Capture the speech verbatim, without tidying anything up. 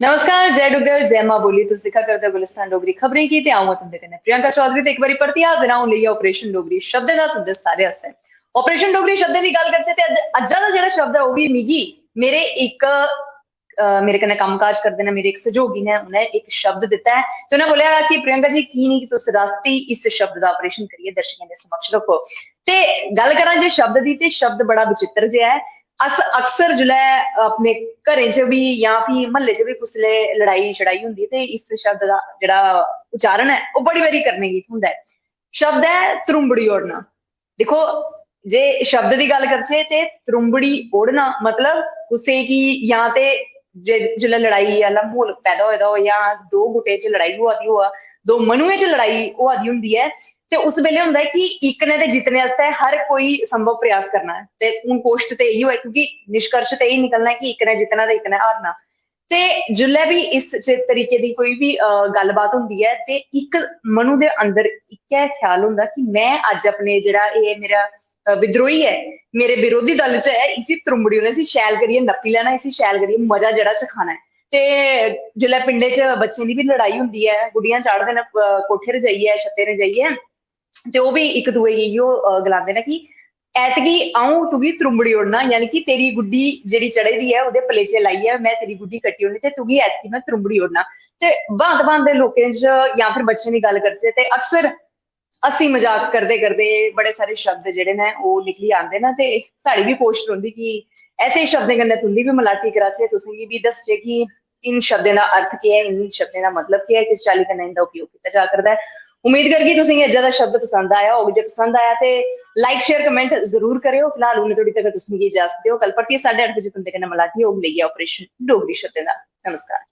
नमस्कार, जय डुग्गर, जय मां बोली। तुस दिक्खा करदे ओ गुलिस्तान डोगरी खबरें गी ते अ'ऊं आं तुं'दे कन्नै प्रियंका चौधरी। ते इक बारी परतियै हाजिर आं अ'ऊं लेइयै ऑपरेशन डोगरी शब्दें दा तुं'दे सारे आस्तै। ऑपरेशन डोगरी शब्दें दी गल्ल करचै ते अज्ज, अज्जा दा जेह्ड़ा शब्द ऐ, ओह् बी मिगी मेरे इक, अ, मेरे कन्नै कम्मकाज करदे न, मेरे इक सैह्योगी ने, उ'नें इक शब्द दित्ता ऐ ते उ'नें बोलेआ कि प्रियंका जी, की निं कि तुस रातीं इस शब्द दा ऑपरेशन करियै दर्शकें दे समक्ष रक्खो। ते गल्ल करां जे शब्द दी, ते शब्द बड़ा विचित्र जेहा ऐ। अस अक्सर जिसलै अपने घरें च बी जां फ्ही म्हल्ले च बी कुसलै लड़ाई शड़ाई होंदी ते इस शब्द दा जेह्ड़ा उच्चारण ऐ, ओह् बड़ी बारी करने गी थ्होंदा ऐ। शब्द ऐ त्रुंबड़ी ओड़ना। दिक्खो, जे शब्द दी गल्ल करचै ते त्रुंबड़ी ओड़ना मतलब कुसै गी, जां ते जे-, जिसलै लड़ाई आह्ला म्हौल पैदा होए दा होए जां दो गुटें च लड़ाई होआ दी होआ, दो मनुएं च लड़ाई होआ दी होंदी ऐ, ते उस बेल्लै होंदा ऐ कि इक ने ते जित्तने आस्तै हर कोई संभव प्रयास करना ऐ। ते हून कोश्ट ते इ'यो ऐ, क्योंकि निष्कर्ष ते एह् निकलना ऐ कि इक ने जित्तना ते इक ने हारना। ते जिसलै बी इस च-, तरीके दी कोई बी, अ, गल्लबात होंदी ऐ, ते इक मनु दे अंदर इक्कै ख्याल होंदा कि में अज्ज अपने जेह्ड़ा एह् मेरा, अ, विद्रोही ऐ, मेरे विरोधी दल च ऐ, इसी त्रुंबड़ी ओड़ना, इसी शैल करियै नप्पी लैना, इसी शैल करियै मजा जेह्ड़ा चखाना ऐ। ते जिसलै पिंडे च बच्चें दी बी लड़ाई होंदी ऐ, गुड्डियां चाढ़दे न, अ, कोठे पर जाइयै, छत्तें पर जाइयै, ते ओह् बी इक दूए गी इ'यो, अ, गलांदे न कि "ऐतकी अ'ऊं तुगी त्रुंबड़ी ओड़ना", यानी कि तेरी गुड्डी जेह्ड़ी चढ़ी दी ऐ, ओह्दे पलेचे लाइयै में तेरी गुड्डी कट्टी ओड़नी ते तुगी ऐतकी में त्रुंबड़ी ओड़ना। ते भांत-भांत दे लोकें च, जां फिर बच्चें दी गल्ल करचै, ते अक्सर हस्सी मजाक करदे-करदे बड़े सारे शब्द जेह्ड़े न, ओह् निकली आंदे न। ते साढ़ी बी कोशश रौंह्दी कि ऐसे शब्दें कन्नै तुं'दी बी मलाटी कराचै, तुसेंगी बी दस्सचै कि इन शब्दें दा अर्थ केह् ऐ, इन शब्दें दा मतलब केह् ऐ, किस चाल्ली कन्नै इं'दा उपयोग कीता जा करदा ऐ। उम्मीद करगी तुसेंगी अज्जै दा शब्द पसंद आया होग। जे पसंद आया ते like, share, comment जरूर करेओ। फिलहाल उन्ने धोड़ी तगर तुस मिगी इजाजत देओ। कल परतियै साढ़े अट्ठ बजे तुं'दे कन्नै मलाटी होग, लेइयै ऑपरेशन डोगरी शब्दें दा। नमस्कार।